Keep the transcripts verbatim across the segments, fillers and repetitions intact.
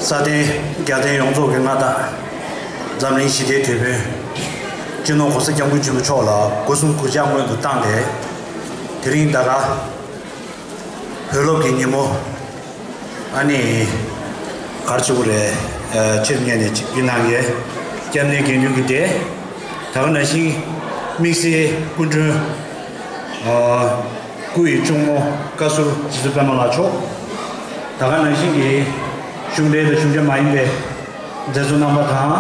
ས་སྟེང་རྒྱལ་བསྟན་ཡོངས་རྫོགས་ཀྱི་མངའ་བདག་འཛམ་གླིང་ཞི་བདེའི་དེད་དཔོན་སྤྱི་ནོར་༸གོང་ས་༸སྐྱབས་མགོན་ཆེན་པོ་མཆོག་ལ་སྒོ་གསུམ་གུས་ཕྱག་སྔོན་དུ་བཏང་སྟེ། དེ་རིང་ད་ག་བོད་སློབ་ཀྱི་ཉིན་མོ། ཨ་ནི་ག་རེ་ཟེར་དགོས་རེད། ཨ། ཆེད་དུ་གཉེར་ནས་ཅིག་ཡིན་ནའང་། སྐྱབས་གནས་དགེ་འདུན་གྱི་སྡེ། ད་ག་ནང་བཞིན་དམིགས་བསལ་སྐུ་མགྲོན། ཨ། སྐུ་ཡི་གཅུང་མོ་བཀའ་ཟུར་རྗེ་བཙུན་པད་མ་ལགས་མཆོག་ད་ག་ནང་བཞིན་གྱི་གཞུང་འབྲེལ་དང་གཞུང་འབྲེལ་མ་ཡིན་པའི་མཛད་གཙོ་རྣམ་པ་དང་།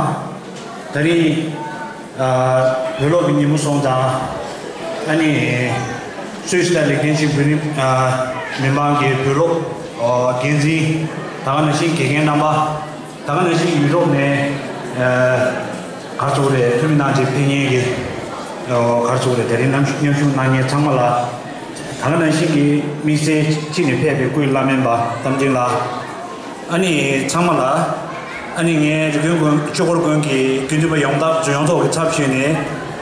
ད་རིང་ཨ། བོད་སློབ་ཀྱི་ཉིན་མོ་སོང་ཙང་། ཨ་ནི་སུད་སི་དང་ལིག་ཏེན་ཤིན་བོད་རིགས་ཨ། མི་མང་གི་བོད་སློབ་ཨ། འགན་འཛིན། ད་ག་ནང་བཞིན་དགེ་རྒན་རྣམ་པ། ད་ག་ནང་བཞིན་ཡུ་རོབ་ནས་ཨ། ག་རེ་ཟེར་དགོས་རེད། འཐུས་མི་གནང་བྱས་ཕེབས་མཁན་གྱི་ཨ། ག་རེ་ཟེར་དགོས་རེད། དེ་རིང་མཉམ་མཉམ་ཞུགས་གནང་མཁན་ཚང་མ་ལ། ད་ག་ནང་བཞིན་གྱི་དམིགས་བསལ་ཕྱི་ནས་ཕེབས་པའི་སྐུའི་བླ་སྨན་པ་རྟ་མགྲིན་ལགས། ཨ་ནི་ཚང་མ་ལ། ཨ་ནི་ངའི་རི་ཀོན་དགོན། ཆོས་འཁོར་དགོན་གྱི་དགེ་འདུན་པ་ཡོངས་ཐག་ཡོངས་རྫོགས་ཀྱི་ཚབ་ཞུས་ནས།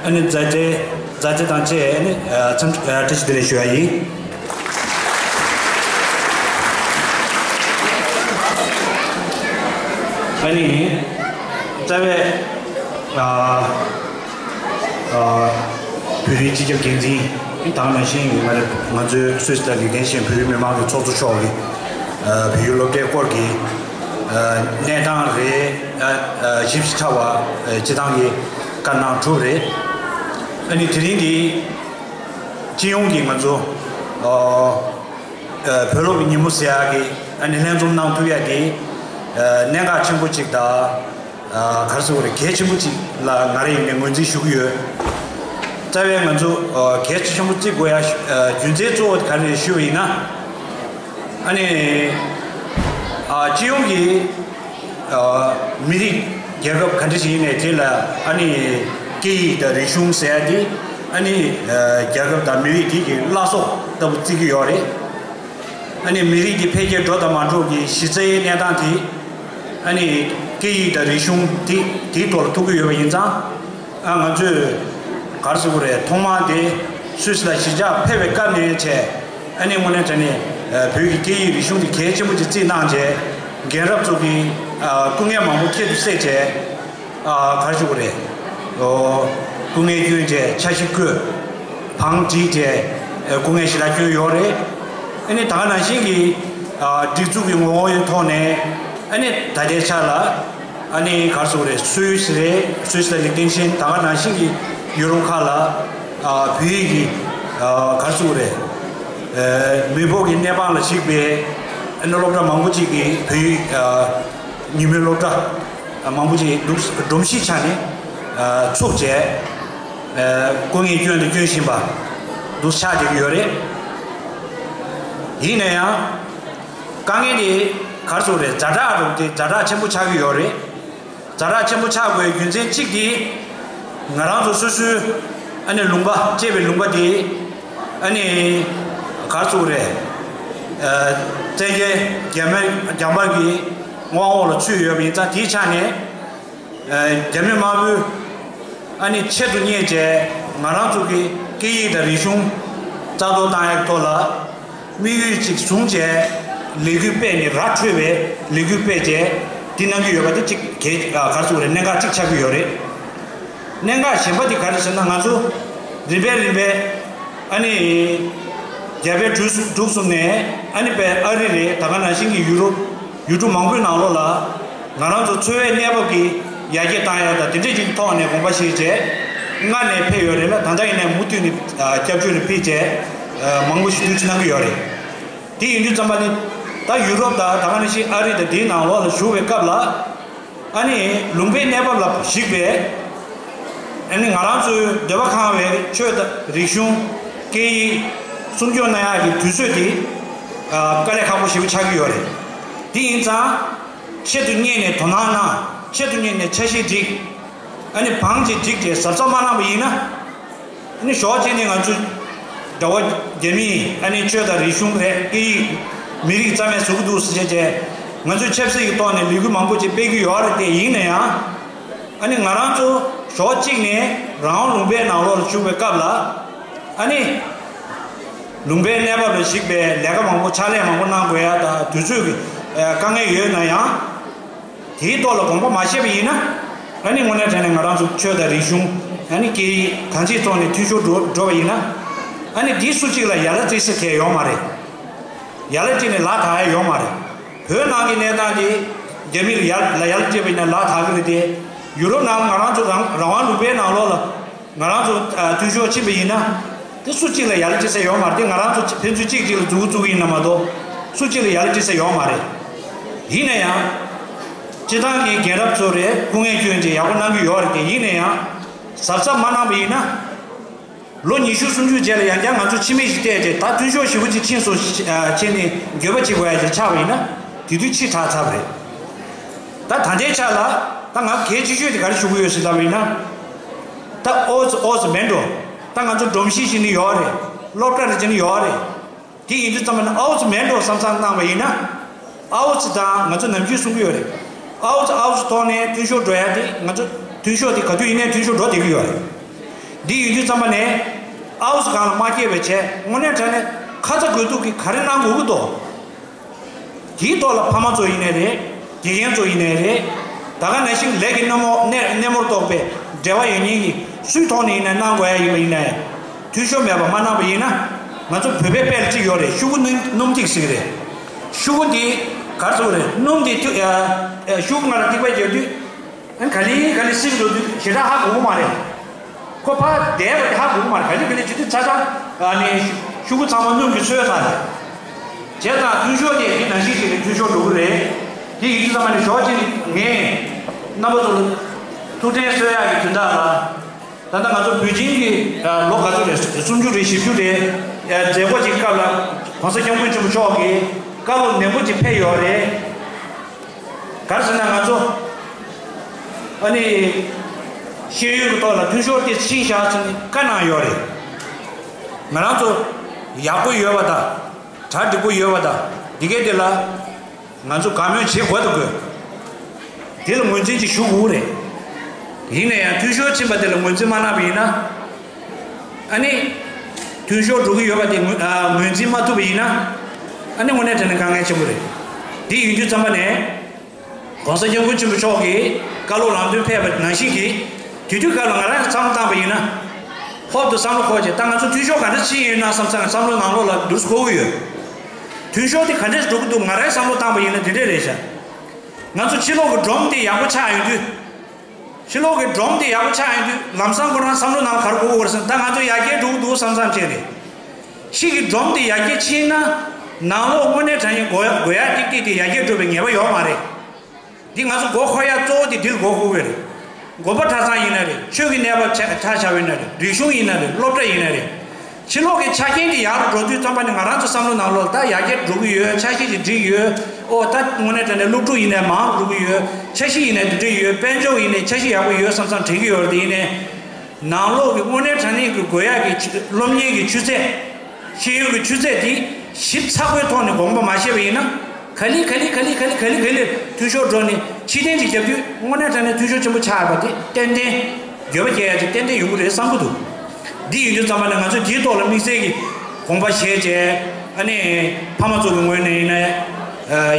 ཨ་ནི་མཛའ་འབྲེལ་མཛའ་འབྲེལ་དང་བཅས། ཨ་ནི་འཚམས་འདྲི་བཀྲ་ཤིས་བདེ་ལེགས་ཞུ་ཡ་ཡིན། ཨ་ནི་རྩ་བའི་ཨ། ཨ། བོད་རིགས་སྤྱི་ཁྱབ་འགན་འཛིན། དེ་དང་ནང་བཞིན་ང་ང་ཚོའི་སུད་སི་དང་ལིག་ཏེན་ཤན་བོད་རིགས་མི་མང་གི་ཚོགས་གཙོ་མཆོག་གིས། ཨ། བོད་ཡིག་སློབ་གྲྭའི་སྐོར་གྱི་ཨ། གནས་སྟངས་རེད། ཨ། ཨ། ཞིབ་ཕྲ་བ་ཨ། སྤྱི་བཏང་གི་བཀའ་གནང་གྲུབ་རེད། ཨ་ནི་དེ་རིང་འདི་སྤྱི་ཡོངས་ཀྱི་ང་ཚོ་ཨ། ཨ། བོད་སློབ་ཀྱི་ཉིན་མོ་ཟེར་ཡག་གི་ཨ་ནི་ལྷན་འཛོམས་གནང་ཐུབ་ཡག་དེ་ཨ། གནད་འགག་ཆེན་པོ་གཅིག་དང་། ཨ། ག་རེ་ཟེར་དགོས་རེད། གལ་ཆེན་པོ་གཅིག་ལ་ང་རང་ཡིན་ནས་ངོས་འཛིན་ཞུ་གི་ཡོད། རྩ་བའི་ང་ཚོ་ཨ། གལ་ཆེན་པོ་བརྩི་དགོས་ཡ་ཨ། རྒྱུ་མཚན་གཙོ་བོ་དེ་ག་རེ་རེད་ཞུས་པ་ཡིན་ན། ཨ་ནི་ཨ། སྤྱི་ཡོངས་ཀྱི་ཨ། མི་རིགས་རྒྱལ་ཁབ་ག་འདྲ་ཞིག་ཡིན་ནའང་དེ་ལ་ཨ་ནི་སྐད་ཡིག་དང་རིག་གཞུང་ཟེར་ཡ་དེ་ཨ་ནི་ཨ། རྒྱལ་ཁབ་དང་མི་རིགས་དེ་གི་བླ་སྲོག་ལྟ་བུ་བརྩི་གི་ཡོད་རེད། ཨ་ནི་མི་རིགས་ཀྱི་འཕེལ་རྒྱས་འགྲོ་དང་མ་འགྲོ་གི་གཞི་རྩའི་གནས་སྟངས་དེ་ཨ་ནི་སྐད་ཡིག་དང་རིག་གཞུང་དེ་དེའི་ཐོག་ལ་ཐུག་གི་ཡོད་པ་ཡིན་ཙང་། ཨ། ང་ཚོས་ག་རེ་ཟེར་དགོས་རེད། ཐོག་མར་དེ་སུད་སི་ལ་གཞིས་ཆགས་ཕེབས་པའི་སྐབས་ནས་བྱས། ཨ་ནི་དངོས་གནས་དྲང་གནས་ཨ། བོད་ཀྱི་སྐད་ཡིག་རིག་གཞུང་དེ་གལ་ཆེན་པོ་ཅིག་བརྩིས་གནང་བྱས། རྒན་རབས་ཚོ་གི་ཨ། སྐུ་ངལ་མང་པོ་ཁྱད་དུ་བསད་བྱས། ཨ། ག་རེ་ཞུ་དགོས་རེད། ཨོ། སྐུ་ངལ་བསྐྱོན་བྱས། འཆར་གཞི་བཀོད། བང་བསྒྲིགས་བྱས། ཨ། སྐུ་ངལ་ཞེ་དྲག་བསྐྱོན་ཡོད་རེད། ཨ་ནི་ད་ག་ནང་བཞིན་གྱི་ཨ། སྒྲིག་འཛུགས་ཀྱི་ངོ་བོ་ཡི་ཐོག་ནས་ཨ་ནི་ད་ལྟའི་ཆ་ལ་ཨ་ནི་ག་རེ་ཟེར་དགོས་རེད། སུད་སི་རེད། སུད་སི་དང་ལིག་ཏེན་ཤན། ད་ག་ནང་བཞིན་གྱི་ཡུ་རོབ་ཁག་ལ་ཨ། བོད་ཡིག་གི་ཨ། ག་རེ་ཟེར་དགོས་རེད། ཨ། མི་འབོར་གྱི་གནས་སྤང་ལ་གཞིགས་པའི་ཨ་ནི་སློབ་གྲྭ་མང་པོ་ཅིག་གིས་བོད་ཡིག་ཨ། ཉིན་མོའི་སློབ་གྲྭ་མང་པོ་ཅིག་འདུག་སྒྲོམ་གཞིའི་ཆ་ནས་ཨ། ཚུགས་བྱས། ཨ། སྐུ་ངལ་བསྐྱོན་དང་བསྐྱོན་བཞིན་པ་འདུག་ཆགས་བསྡད་ཀྱི་ཡོད་རེད། ཡིན་ན་ཡང་དཀའ་ངལ་དེ་ག་རེ་ཟེར་དགོས་རེད། ཛ་དྲག་རུ་དེ་ཛ་དྲག་ཆེན་པོ་ཆགས་ཀྱི་ཡོད་རེད། ཛ་དྲག་ཆེན་པོ་ཆགས་དགོས་རྒྱུ་མཚན་གཅིག་དེ། ང་རང་ཚོ་སོ་སོའི་ཨ་ནི་ལུང་པ། གཅེས་པའི་ལུང་པ་དེ་ཨ་ནི་ག་རེ་ཟེར་དགོས་རེད། ཨ། བཙན་རྒྱལ་རྒྱ་མི་རྒྱ་འབར་གྱི་དབང་འོག་ལ་ཚུད་ཡོད་པ་ཡིན་ཙང་། དེའི་ཆ་ནས་ཨ། རྒྱ་མི་དམར་པོས་ཨ་ནི་ཆེད་དུ་གཉེར་བྱས། ང་རང་ཚོ་གི་སྐད་ཡིག་དང་རིག་གཞུང་རྩ་གཏོར་བཏང་ཡག་གི་ཐོག་ལ་དམིགས་ཡུལ་ཅིག་བཟུང་བྱས། ལས་འགུལ་སྤེལ་ནས། ར་འཕྲོད་པའི་ལས་འགུལ་སྤེལ་བྱས། འདི་གནང་གི་ཡོད་པ་དེ་གཅིག་གལ། ཨ། ག་རེ་ཟེར་དགོས་རེད། གནད་འགག་གཅིག་ཆགས་ཀྱི་ཡོད་རེད། གནད་འགག་གཞན་པ་དེ་ག་རེ་ཟེར་ན། ང་ཚོ་རིམ་པས་རིམ་པས་ཨ་ནི་རྒྱ་བལ་འབྲུག་གསུམ། འབྲུག་གསུམ་ནས་ཨ་ནི་དཔེ་ཨ་རི་རེད། ད་ག་ནང་བཞིན་གྱི་ཡུ་རོབ་ཡུལ་གྲུ་མང་པོའི་ནང་ལོགས་ལ་ང་རང་ཚོ་འཚོ་བའི་གནས་བབ་ཀྱི་ཡར་རྒྱས་བཏང་ཡག་དང་། དེ་འདྲས་ཅིག་གི་ཐོག་ནས་དགོངས་པ་བཞེས་བྱས་སྔ་ནས་ཕེབས་ཡོད་རེད་ལ། ད་ལྟ་ཡིན་ནའི་མུ་མཐུད་ནས་ཨ། སྐྱབས་བཅོལ་ནས་ཕེབས་བྱས། ཨ། མང་པོ་ཞིག་བསྡུ་རྩིས་གནང་གི་ཡོད་རེད། དེ་ཡིན་དུས་ཙམ་པ་ནི་ད་ཡུ་རོབ་དང་། ད་ག་ནང་བཞིན་ཨ་རི་དང་། དེའི་ནང་ལོགས་ལ་བཞུགས་པའི་སྐབས་ལ། ཨ་ནི་ལུང་པའི་གནས་བབ་ལ་གཞིགས་པའི་ཨ་ནི་ང་རང་ཚོའི་འདོད་པ་ཁེངས་པའི་ཆོས་དང་རིག་གཞུང་། སྐད་ཡིག་སྲུང་སྐྱོབ་གནང་ཡག་གི་དུས་ཚོད་དེ་ཨ། དཀའ་ལས་ཁག་པོ་ཞེ་པོ་ཆགས་ཀྱི་ཡོད་རེད། དེ་ཡིན་ཙང་ཆེད་དུ་གཉེར་ནས་དོ་སྣང་གནང་། ཆེད་དུ་གཉེར་ནས་འཆར་གཞི་སྒྲིག་ཨ་ནི་བང་ཅིག་བསྒྲིགས་ཏེ་གཟབ་གཟབ་མ་གནང་བ་ཡིན་ན། ཨ་ནི་ཞོགས་གཅིག་ནས་ང་ཚོ་གྲྭ་པ་རྒྱ་མིས་ཨ་ནི་ཆོས་དང་རིག་གཞུང་རེད། སྐད་ཡིག་མི་རིགས་རྩ་མེད་བཟོ་གི་འདུག་ཟེར་བྱས་བྱས། ང་ཚོས་ཆབ་སྲིད་ཀྱི་ཐོག་ནས་ལས་འགུལ་མང་པོ་ཅིག་སྤེལ་གྱི་ཡོད་རེད། དེ་ཡིན་ན་ཡང་། ཨ་ནི་ང་རང་ཚོ་ཞོགས་གཅིག་ནས་རང་ལུང་པའི་ནང་ལོགས་ལ་བཞུགས་པའི་སྐབས་ལ། ཨ་ནི་ལུང་པའི་གནས་བབ་ལ་གཞིགས་པའི་ལས་ཀ་མང་པོ། ཕྱག་ལས་མང་པོ་གནང་དགོས་ཡ་དང་། དུས་ཚོད་ཀྱི་ཨ། དཀའ་ངལ་ཡོད་ན་ཡང་། དེའི་ཐོག་ལ་དགོངས་པ་མ་བཞེས་པ་ཡིན་ན། ཨ་ནི་དངོས་གནས་དྲང་གནས་ང་རང་ཚོ་ཆོས་དང་རིག་གཞུང་། ཨ་ནི་སྐད་ཡིག་གང་ཅིའི་ཐོག་ནས་འཐུས་ཤོར་འགྲོ་འགྲོ་བ་ཡིན་ན། ཨ་ནི་འདི་སུ་གཅིག་ལ་ཡ་ལ་བརྩེ་ས་གང་ཡང་ཡོད་མ་རེད། ཡ་ལ་བརྩིས་ནས་ལག་བསྟར་ཡ་ཡོད་མ་རེད། བོད་ནང་གི་གནས་སྟངས་དེ་རྒྱ་མི་ལ་ཡ་ལ་ཡ་ལ་བརྩིས་པ་ཡིན་ན་ལག་བསྟར་གི་རེད་དེ། ཡུ་རོབ་ནང་ང་རང་ཚོ་རང་རང་དབང་ལུང་པའི་ནང་ལོགས་ལ། ང་རང་ཚོ་ཨ་འཐུས་ཤོར་ཕྱིན་པ་ཡིན་ན། དེ་སུ་གཅིག་ལ་ཡ་ལ་བརྩི་ས་ཡོད་མ་རེད། དེ་ང་རང་ཚོ་ཕན་ཚུན་གཅིག་གཅིག་ལ་མཛུབ་གུ་བཙུགས་ཀྱི་ཡིན་ན་མ་གཏོགས། སུ་གཅིག་ལ་ཡ་ལ་བརྩི་ས་ཡོད་མ་རེད། ཡིན་ན་ཡང་། སྤྱི་བཏང་གི་རྒན་རབས་ཚོ་རེད། སྐུ་ངལ་སྐྱོན་ཅིག་ཡག་པོ་གནང་གི་ཡོད་རེད་དེ། ཡིན་ན་ཡང་། གཟབ་གཟབ་མ་གནང་པ་ཡིན་ན། ལོ་ཉི་ཤུ་སུམ་ཅུ་རྗེས་ལ་ཡང་བསྐྱར་ང་ཚོ་ཕྱི་མིག་ཅིག་བལྟས་རྗེས་ད་འཐུས་ཤོར་ཞེ་པོ་ཅིག་ཕྱིན་སོང་ཨ་ཕྱིན་ནས་འགྱོད་པ་བྱེད་དགོས་ཡ་ཅིག་ཆགས་པ་ཡིན་ན། དེ་དུས་ཕྱི་དྲགས་ཚར་བ་རེད། ད་ད་ལྟའི་ཆ་ལ་ད་ང་གལ་ཆེ་ཤོས་དེ་ག་རེ་ཞུ་གི་ཡོད་ཟེར་ལབ་པ་ཡིན་ན། ད་ཨའུ་ཙི་ཨའུ་ཙི་མེད་འགྲོ། ད་ང་ཚོ་སྒྲོམ་གཞི་ཞིག་ནི་ཡོད་རེད། སློབ་གྲྭ་རེ་ཅིག་ནི་ཡོད་རེད། དེ་ཡིན་དུས་ཙམ་པ་ནི་ཨའུ་ཙི་མེད་འགྲོ་བསམ་བསམ་གནང་བ་ཡིན་ན། ཨའུ་ཙི་དང་ང་ཚོ་ནམ་རྒྱུན་གསུང་གི་ཡོད་རེད། ཨའུ་ཙི་ཨའུ་ཙི་ཐོག་ནས་འཐུས་ཤོར་འགྲོ་ཡ་དེ་ང་ཚོ་འཐུས་ཤོར་དེ་ག་དུས་ཡིན་ནའི་འཐུས་ཤོར་འགྲོ་བསྡད་ཀྱི་ཡོད་རེད། འདི་ཡིན་དུས་ཙམ་པ་ནས་ཨའུ་ཙི་སྒང་ལ་མ་སྐྱེས་པའི་བྱས་དངོས་གནས་དྲང་གནས་ཁ་ཚ་དགོས་གཏུགས་ཀྱི་ག་རེ་གནང་དགོས་ཀྱི་འདུག་དེའི་ཐོག་ལ་ཕ་མ་ཚོ་ཡིན་ནའི་རེད། དགེ་རྒན་ཚོ་ཡིན་ནའི་རེད། ད་ག་ནང་བཞིན་ལས་ཀྱི་སྣེ་མོ་སྣེ་སྣེ་མོར་གཏོགས་པའི་འབྲེལ་བ་ཡོད་མཁན་གྱི་སུའི་ཐོག་ནས་ཡིན་ནའི་གནང་དགོས་ཡ་ཡིན་པ་ཡིན་ནའི། འཐུས་ཤོར་མེད་པ་མ་གནང་པ་ཡིན་ན། ང་ཚོ་བོད་པའི་དཔེ་ལ་གཅིག་ཡོད་རེད། ཤུ་གུ་སྣུམ་སྣུམ་ཐིགས་ཟེར་གི་རེད། ཤུ་གུ་འདི་ག་རེ་ཟེར་དགོས་རེད། སྣུམ་འདི་ཐུ་ཨ་ཨ་ཤུ་གུ་སྔར་ཐིགས་པ་རྒྱག་དུས། ཨ་ནི་ག་ལེ་ག་ལེ་སིབ་འགྲོ་དུས་ཞེ་དྲག་ཧ་གོ་གི་མ་རེད། ཁོ་ཕར་བསྡད་པ་དེ་ཧ་གོ་གི་མ་རེད། ག་ལེ་ག་ལེ་བྱེད་དུས་ཚ་ཚ་ཨ་ནི་ཤུ་གུ་ཚང་མ་སྣུམ་གྱིས་ཚོས་ཚར་རེད། བྱས་ཙང་འཐུས་ཤོར་དེ་དེ་ནང་བཞིན་ཞིག་ནས་འཐུས་ཤོར་འགྲོ་གི་རེད། དེ་ཡིན་དུས་ཙམ་པ་ནས་ཞོགས་ཀྱི་ངས་རྣམ་པ་ཚོ་ལ་ཐུགས་ཕྲན་གསོལ་ཡག་གི་དོན་དག་ལ། ད་ལྟ་ང་ཚོ་བོད་ཆེན་གྱི་ལོ་ག་ཚོད་རེད། སུམ་ཅུ་རེད། བཞི་བཅུ་རེད། མཛད་སྒོ་ཅིག་སྐབས་ལ་༸གོང་ས་༸སྐྱབས་མགོན་ཆེན་པོ་མཆོག་གིས་བཀའ་སློབ་ནན་པོ་ཅིག་ཕེབས་ཡོད་རེད། ག་རེ་ཟེར་ན་ང་ཚོ་ཨ་ནི་ཤེས་ཡོན་གྱི་ཐོག་ལ་འཐུས་ཤོར་དེ་ཕྱིན་བཞག་ཟེར་ནས་བཀའ་གནང་ཡོད་རེད། ང་རང་ཚོ་ཡག་པོ་ཡོད་པ་དང་གྲ་འགྲིག་པོ་ཡོད་པ་དང་འདི་གའི་དེ་ལ། ང་ཚོ་དགའ་མོས་བྱེད་དགོས་དང་དགོས། དེ་ལ་ངོས་འཛིན་ཅིག་ཞུ་དགོས་རེད། ཡིན་ན་ཡང་འཐུས་ཤོར་ཕྱིན་པ་དེ་ལ་ངོས་འཛིན་མ་གནང་བ་ཡིན་ན། ཨ་ནི། འཐུས་ཤོར་འགྲོ་གི་ཡོད་པ་དེ་ངོས་ཨ་ངོས་འཛིན་མ་ཐུབ་པ་ཡིན་ན། ཨ་ནི་དངོས་གནས་དྲང་གནས་དཀའ་ངལ་ཆེན་པོ་རེད། དེ་ཡིན་དུས་ཙམ་པ་ནས།༸གོང་ས་༸སྐྱབས་མགོན་ཆེན་པོ་མཆོག་གིས་བཀའ་སློབ་ལམ་སྟོན་ཕེབས་པ་ནང་བཞིན་གྱི། དེ་དུས་སྐབས་ལ་ང་རང་བསམ་བློ་བཏང་པ་ཡིན་ན། ཧོབ་ཏུ་བསམ་བློ་འཁོར་བྱས་ད་ང་ཚོ་འཐུས་ཤོར་ག་འདྲ་ཕྱིན་ཡོད་ན་བསམ་བསམ་བསམ་བློ་ནང་ལོགས་ལ་འདུག་སེ་འཁོར་གྱི་ཡོད། འཐུས་ཤོར་དེ་ག་འདྲས་འགྲོ་གི་འདུག་ང་རང་བསམ་བློ་བཏང་པ་ཡིན་ན་དེ་འདྲས་རེད་ཤག་ང་ཚོ་ཕྱི་ལོགས་ཀྱི་སྒྲོམ་དེ་ཡག་པོ་ཆགས་ཡོང་དུས། ཕྱི་ལོགས་ཀྱི་སྒྲོམ་དེ་ཡག་པོ་ཆགས་ཡོང་དུས་ལམ་སང་ཁོ་རང་བསམ་བློ་ནང་ག་རེ་འཁོར་གྱི་ཡོད་རེད་ཟེར་ན་ད་ང་ཚོ་ཡར་རྒྱས་འགྲོ་གི་འདུག་བསམ་བསམ་བྱས་རེད། ཕྱི་གི་སྒྲོམ་དེ་ཡར་རྒྱས་ཕྱིན་ན། ནང་ལོགས་དངོས་གནས་དྲང་གནས་དགོས་ཡ་དགོས་ཡ་ཏིག་ཏིག་དེ་ཡར་རྒྱས་འགྲོ་བའི་ངེས་པ་ཡོད་མ་རེད། འདི་ང་ཚོ་མགོ་འཁོར་ཡ་གཙོ་བོ་དེ་འདིར་མགོ་འཁོར་གྱི་རེད། དགོན་པ་གྲྭ་ཚང་ཡིན་ན་རེད། ཆོས་ཀྱི་གནས་བབ་ཆ་ཆ་བཞག་པ་ཡིན་ན་རེད། རིག་གཞུང་ཡིན་ན་རེད། སློབ་གྲྭ་ཡིན་ན་རེད། ཕྱི་ལོགས་ཀྱི་ཆ་རྐྱེན་དེ་ཡག་རུ་འགྲོ་དུས་ཙམ་པ་ནི་ང་རང་ཚོ་བསམ་བློ་ནང་ལོགས་ད་ཡར་རྒྱས་འགྲོ་གི་ཡོད། འཆར་གཞི་ཅིག་སྒྲིག་ཡོད། ཨོ་ད་དངོས་གནས་དྲང་གནས་སློབ་ཕྲུག་ཡིན་ནའི་མང་རུ་འགྲོ་གི་ཡོད། འཆར་གཞི་ཡིན་ནའི་འདི་འདྲ་ཡོད། དཔལ་འབྱོར་ཡིན་ནའི་འཆར་གཞི་ཡག་པོ་ཡོད་བསམ་བསམ་དྲན་གྱི་ཡོད་རེད། དེ་ཡིན་ནའི། ནང་ལོགས་ཀྱི་དངོས་གནས་དྲང་གནས་ཀྱི་དགོས་ཡག་གི་ཆུ་སློབ་གཉེར་གྱི་ཆུ་ཚད། ཤེས་ཡོན་གྱི་ཆུ་ཚད་དེ་ཞིབ་ཚགས་པོའི་ཐོག་ནས་དགོངས་པ་མ་བཞེས་པ་ཡིན་ན། ག་ལེ་ག་ལེ་ག་ལེ་ག་ལེ་ག་ལེ་ག་ལེ་འཐུས་ཤོར་འགྲོ་ནས་ཕྱིར་འཐེན་ཅིག་བརྒྱབ་དུས་དངོས་གནས་དྲང་གནས་འཐུས་ཤོར་ཆེན་པོ་ཆགས་ཡོད་པ་དེ་ཏན་ཏན་འགྱོད་པ་སྐྱེ་ཡ་ཅིག་ཏན་ཏན་ཡོང་གི་རེད་བསམ་གྱི་འདུག་འདི་ཡིན་དུས་ཙམ་པ་ནས་ང་ཚོས་འདིའི་ཐོག་ལ་དམིགས་བསལ་གྱི་དགོངས་པ་བཞེས་བྱས། ཨ་ནི་ཕ་མ་ཚོ་གི་ངོས་ནས་ཡིན་ན་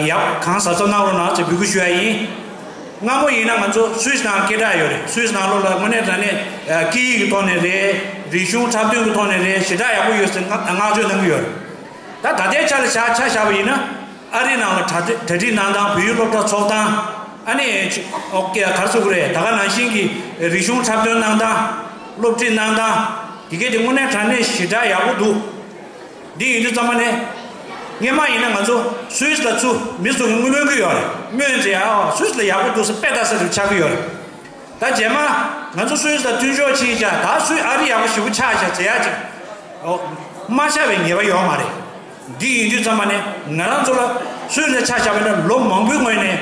ཡག་གང་གཟབ་གཟབ་གནང་རོགས་གནང་ཅེས་འབོད་སྐུལ་ཞུ་ཡ་ཡིན། སྔ་མོ་ཡིན་ན་ང་ཚོ་སུད་སི་ནང་སྐད་གྲགས་ཡོད་རེད། སུད་སི་ནང་ལོགས་ལ་དངོས་གནས་དྲང་གནས་སྐད་ཡིག་གི་ཐོག་ནས་རེད། རིག་གཞུང་འཁྲབ་སྟོན་གྱི་ཐོག་ནས་རེད། ཞེ་དྲག་ཡག་པོ་ཡོད་ཟེར་བསྔགས་བརྗོད་གནང་གི་ཡོད་རེད། ད་ད་ལྟའི་ཆ་ལ་ཆ་ཆ་བཞག་པ་ཡིན་ན། ཨ་རི་ནང་ལ་གྲ་སྒྲིག་གནང་སྟངས། བོད་ཡིག་སློབ་གྲྭ་ཚོགས་སྟངས། ཨ་ནི་ཨོ་ཀེ་ག་རེ་ཟེར་དགོས་རེད། ད་ག་ནང་བཞིན་གྱི་རིག་གཞུང་འཁྲབ་སྟོན་གནང་སྟངས། སློབ་ཁྲིད་གནང་སྟངས། དེ་གས་དེ་དངོས་གནས་དྲང་གནས་ཞེ་དྲག་ཡག་པོ་འདུག་འདི་ཡིན་དུས་ཙམ་པ་ནས། སྔན་མ་ཡིན་ན་ང་ཚོ་སུད་སི་ལ་ཚུར་མི་ཚོ་གིས་དངུལ་ལེན་གྱི་ཡོད་རེད། སྨོན་ཚེ་ཨ་སུད་སི་ལ་ཡག་པོ་འདུག་ཟེར་དཔེ་ལྟ་ས་རུ་ཆགས་ཀྱི་ཡོད་རེད། ད་རྗེས་མ་ང་ཚོ་སུད་སི་ལ་མཐུན་ཕྱོགས་ཕྱིན་ཀྱང་ད་སུད་ཨ་རི་ཡག་པོ་ཞེ་པོ་ཆགས་ཤག་ཟེར་ཡག་ཅིག་ཨོ་མ་ཆགས་པའི་ངེས་པ་ཡོད་མ་རེད། འདི་ཡིན་དུས་ཙམ་པ་ནས་ང་རང་ཚོ་ལ་སུད་སི་ལ་ཆ་བཞག་པ་ཡིན་ན་ལོ་མང་པོའི་སྔོན་ནས་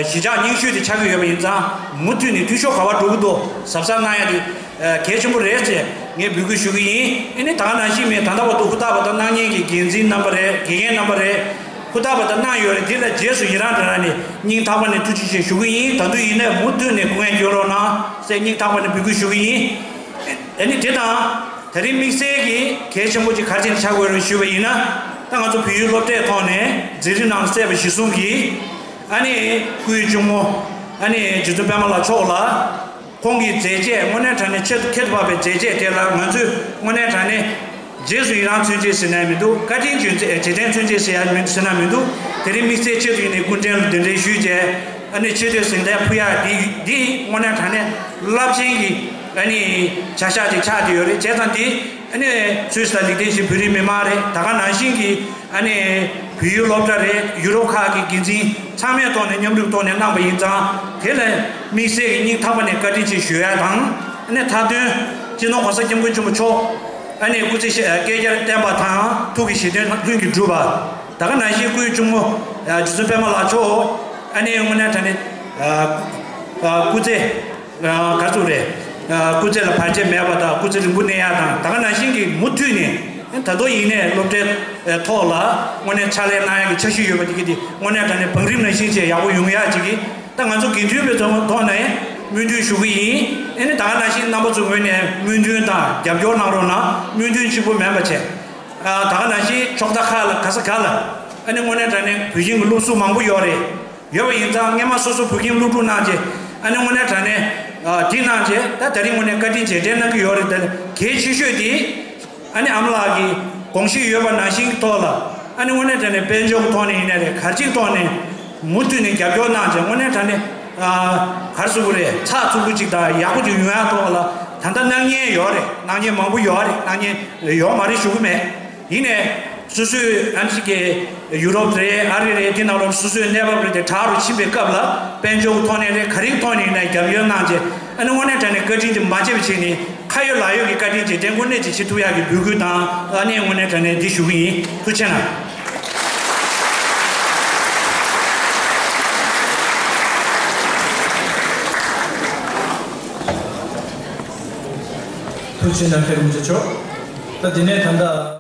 གཞིས་ཆགས་རྙིང་ཤོས་དེ་ཆགས་ཀྱི་ཡོད་པ་ཡིན་ཙང་མུ་མཐུད་ནས་འཐུས་ཤོར་ག་པར་འགྲོ་གི་འདུག་གཟབ་གཟབ་གནང་ཡ་དེ་གལ་ཆེན་པོ་རེད་ཅེས་ངས་འབོད་སྐུལ་ཞུ་གི་ཡིན། ཨ་ནི་ད་ག་ནང་བཞིན་མེད་ད་ལྟ་བར་དུ་ཧུར་ཐག་པ་དང་གནང་མཁན་གྱི་འགན་འཛིན་རྣམ་པ་རེད། དགེ་རྒན་རྣམ་པ་རེད། ཧུར་ཐག་པ་དང་གནང་ཡོད་རེད། དེ་ལ་རྗེས་སུ་ཡི་རང་དྲན་རང་ནས་སྙིང་ཐག་པ་ནས་ཐུགས་རྗེ་ཆེ་ཞུ་གི་ཡིན། ད་དུང་ཡིན་ནའི་མུ་མཐུད་ནས་སྐུ་ངལ་སྐྱོན་རོགས་གནང་ཟེར་སྙིང་ཐག་པ་ནས་འབོད་སྐུལ་ཞུ་གི་ཡིན། ཨ་ནི་དེ་དང་ད་རིང་དམིགས་བསལ་གྱི་གལ་ཆེན་པོ་ཅིག་ག་རེ་བྱས་ནས་ཆགས་དགོས་རེད་ཞུས་པ་ཡིན་ན། ད་ང་ཚོ་བོད་ཡིག་སློབ་གྲྭའི་ཐོག་ནས་འཛིན་རིམ་ནང་ལ་སླེབས་པ་གཞིར་བཟུང་གིས་ཨ་ནི་སྐུའི་གཅུང་མོ། ཨ་ནི་རྗེ་བཙུན་པད་མ་ལགས་མཆོག་ལ། ཁོང་གི་མཛད་རྗེས་དངོས་གནས་དྲང་གནས་ཁྱད་ཁྱད་དུ་འཕགས་པའི་མཛད་རྗེས་དེ་ལ་ང་ཚོས་དངོས་གནས་དྲང་གནས་རྗེས་སུ་ཡི་རང་མཚོན་བྱེད་ཟེར་ནའི་མི་འདུག་བཀའ་དྲིན་རྗེས་རྗེས་དྲན་མཚོན་བྱེད་ཟེར་ཡ་མི་ཟེར་ན་མི་འདུག་དེ་རིང་དམིགས་བསལ་ཆེད་དུ་ཡིན་ནའི་སྐུ་མགྲོན་ལ་གདན་འདྲེན་ཞུས་བྱས། ཨ་ནི་ཆེ་བསྟོད་གཟེངས་རྟགས་ཕུལ་ཡ་འདི་འདི་དངོས་གནས་དྲང་གནས་རླབས་ཆེན་གྱི་ཨ་ནི་བྱ་གཞག་ཅིག་ཆགས་བསྡད་ཡོད་རེད། བྱས་ཙང་འདི་ཨ་ནི་སུད་སི་དང་ལིག་ཏེན་ཤིན་བོད་རིགས་མི་མང་རེད། ད་ག་ནང་བཞིན་གྱི་ཨ་ནི་བོད་ཡིག་སློབ་གྲྭ་རེད། ཡུ་རོབ་ཁག་གི་འགན་འཛིན་ཚང་མའི་ཐོག་ནས་མཉམ་རུབ་ཐོག་ནས་གནང་པ་ཡིན་ཙང་། དེ་ལ་དམིགས་བསལ་གྱི་སྙིང་ཐག་པ་ནས་བཀའ་དྲིན་ཆེ་ཞུ་ཡ་དང་། ཨ་ནི་མཐའ་དོན་སྤྱི་ནོར་༸གོང་ས་༸སྐྱབས་མགོན་ཆེན་པོ་མཆོག་ཨ་ནི་སྐུ་ཚེ་ཞབས་བསྐལ་བརྒྱར་བརྟན་པ་དང་། ཐུགས་ཀྱི་བཞེད་དོན་ལྷུན་གྱིས་འགྲུབ་པ། ད་ག་ནང་བཞིན་སྐུའི་གཅུང་མོ་རྗེ་བཙུན་པད་མ་ལགས་མཆོག་ཨ་ནི་དངོས་གནས་དྲང་གནས་སྐུ་ཚེ་ག་ཚོད་རེད། སྐུ་ཚེ་ལ་བར་ཆད་མེད་པ་དང་། སྐུ་ཚེ་རིང་པོ་གནས་ཡག་དང་། ད་ག་ནང་བཞིན་གྱི་མུ་མཐུད་ནས་ད་དུང་ཡིན་ནའི་སློབ་གྲྭའི་ཐོག་ལ་དངོས་གནས་ཕྱག་ལས་གནང་ཡག་གི་འཆར་གཞི་ཡོད་པ་དེ་གི་དེ་དངོས་གནས་དྲང་གནས་བང་རིམ་ནང་བཞིན་བྱས་ཡག་པོ་ཡོང་ཡག་ཅིག་གི། ད་ང་ཚོ་དགེ་འདུན་པའི་ཐོག་ནས་སྨོན་འདུན་ཞུ་གི་ཡིན། ཨ་ནི་ད་ག་ནང་བཞིན་རྣམ་པ་ཚོའི་ངོས་ནས་སྨོན་འདུན་དང་རྒྱབ་སྐྱོར་གནང་རོགས་གནང་། སྨོན་འདུན་གཅིག་པུ་མིན་པ་བྱས། ད་ག་ནང་བཞིན་ཕྱོགས་མཐའ་ཁག་ལ་ག་ས་ག་ལ་ཨ་ནི་དངོས་གནས་དྲང་གནས་བོད་ཁྱིམ་གྱི་སློབ་ཟུར་མང་པོ་ཡོད་རེད། ཡོད་པ་ཡིན་ཙང་སྔོན་མ་སོ་སོ་བོད་ཁྱིམ་སློབ་ཕྲུག་གནང་རྗེས་ཨ་ནི་དངོས་གནས་དྲང་གནས་འདི་གནང་རྗེས་ད་དེ་རིང་དངོས་གནས་བཀའ་དྲིན་རྗེས་དྲན་གནང་གི་ཡོད་རེད། དེ་གལ་ཆེ་ཤོས་དེ། ཨ་ནི་ཨ་མ་ལགས་ཀྱི་དགོངས་གཞི་ཡོད་པ་ནང་བཞིན་གྱི་ཐོག་ལ། ཨ་ནི་དངོས་གནས་དྲང་གནས་དཔལ་འབྱོར་གྱི་ཐོག་ནས་ཡིན་ནའི་རེད། ག་རེ་ཅིག་ཐོག་ནས་མུ་མཐུད་ནས་རྒྱབ་སྐྱོར་གནང་བྱས། དངོས་གནས་དྲང་གནས་ག་རེ་ཟེར་དགོས་རེད། ཚགས་ཚུད་པོ་ཅིག་དང་ཡག་པོ་ཅིག་ཡོང་ཡག་ཐོག་ལ་ད་ལྟ་གནང་མཁན་ཡོད་རེད། གནང་མཁན་མང་པོ་ཡོད་རེད། གནང་མཁན་ཡོད་མ་རེད་ཞུ་གི་མེད། ཡིན་ནའི་སོ་སོའི་ཨ་ནི་ཅིག་གི་ཡུ་རོབ་རེད། ཨ་རི་རེད། དེ་ནང་ལོགས་སོ་སོའི་གནས་བབ་རེད་དེ་དྲག་རུ་ཕྱིན་པའི་སྐབས་ལ་དཔལ་འབྱོར་གྱི་ཐོག་ནས་རེད། ག་རེ་གི་ཐོག་ནས་ཡིན་ནའི་རྒྱབ་སྐྱོར་གནང་བྱས། ཨ་ནི་དངོས་གནས་དྲང་གནས་བཀའ་དྲིན་དེ་མ་བརྗེད་པ་བྱས་ནས། ཁ་ཡོད་ལག་ཡོད་ཀྱི་བཀའ་དྲིན་རྗེས་དྲན་དངོས་གནས་ཅིག་བྱེད་ཐུབ་ཡག་གི་འབོད་སྐུལ་དང་། ཨ་ནི་དངོས་གནས་དྲང་གནས་འདི་ཞུ་གི་ཡིན། ཐུགས་རྗེ་གནང་། ཐུགས་རྗེ་གནང་། མཁན་རིན་པོ་ཆེ་མཆོག་ད་དེ་ནས་ད་ལྟ།